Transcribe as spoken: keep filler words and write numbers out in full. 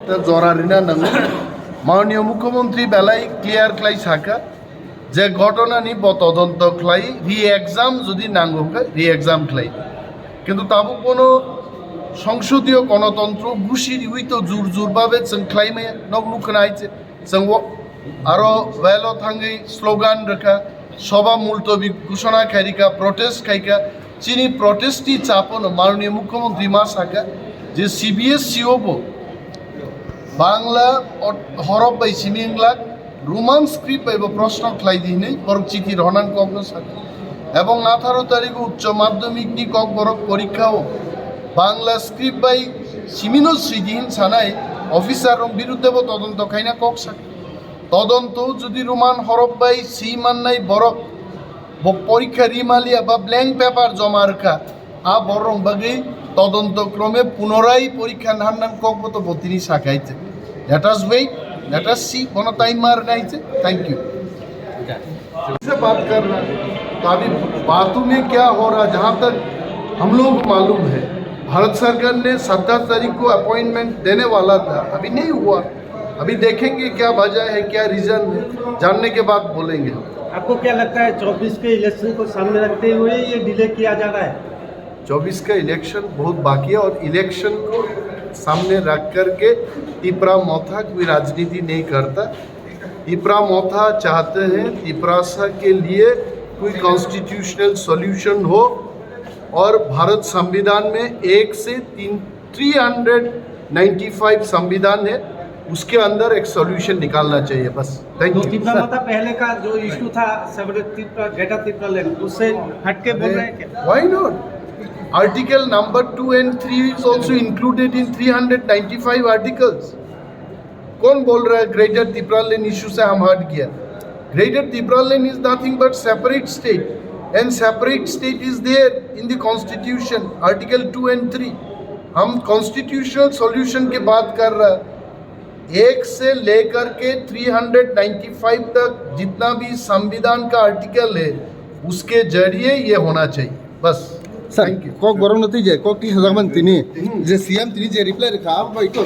Jora rina nango. Mananiya Mukhyamantri belai clear khlai saka je ghotona ni bo todonto khlai, re-exam jodi nango hwnkhe re-exam khlai. Kintu tabuk bono songsodiyo gonotontro gusi riwi to jur jur babe chwng khlai maya, nok nukha nai che. Chwng o aro well o thangwi slogan rwkha, soba multobi ghoshona khairika, protest khaika. Chini protest ni chapono Mananiya Mukhyamantri ma saka je C B S E o bo Bangla ot-, horof bai simi wng lak, Roman script bai bo proshno khlai di hinwi borok chiti rohornani kokno saka. Ebong atharo tarikh o Uccho Madhyamik ni Kokborok porikha o Bangla script bai simino swi di hin sanai officer rok birudde bo todonto khaina kok saka. Todonto jodi Roman horof bai swi mannai borok bo porikha ri maliya ba blank paper joma rwkha, a borok bagwi todonto krome punorai porikha nangnang kokboto bo tini sakaite. Let us wait, let us see, bono time mar naite. Thank you. से बात कर रहा है। तो अभी बातों में क्या हो रहा है, जहाँ तक हम लोग को मालूम है, भारत सरकार ने सत्ताईस तारीख को अपॉइंटमेंट देने वाला था, अभी नहीं हुआ। अभी देखेंगे क्या वजह है, क्या रीजन है, जानने के बाद बोलेंगे हम। आपको क्या लगता है, चौबीस के इलेक्शन को सामने रखते हुए ये डिले किया जा रहा है? चौबीस का इलेक्शन बहुत बाकी है और इलेक्शन को सामने रख करके तिपरा मोथा कोई राजनीति नहीं करता। तिपरा मोथा चाहते हैं तिपरासा के लिए कोई कॉन्स्टिट्यूशनल सॉल्यूशन हो और भारत संविधान में एक से तीन, थ्री हंड्रेड नाइन्टी फ़ाइव संविधान है, उसके अंदर एक सॉल्यूशन निकालना चाहिए बस। थैंक तो यू। तिपरा मोथा पहले का जो इशू था, सेपरेट तिपरा, ग्रेटर तिपरा लैंड, उससे हटके बोल रहे हैं क्या? Why not? Article number two and three is also included in three hundred ninety-five articles. कौन बोल रहा है ग्रेटर तिपरा लैंड इशू से हम हट गया? Greater Tipraland is nothing but separate state, and separate state is there in the constitution, article two and three. हम constitutional solution की बात कर रहा है। एक से लेकर के थ्री हंड्रेड नाइन्टी फ़ाइव तक जितना भी संविधान का आर्टिकल है, उसके जरिए ये होना चाहिए। बस। Sir, thank you. Kokborok no twi je kok twi sajak man tini, je C M tini je reply rwkha, abo bai to,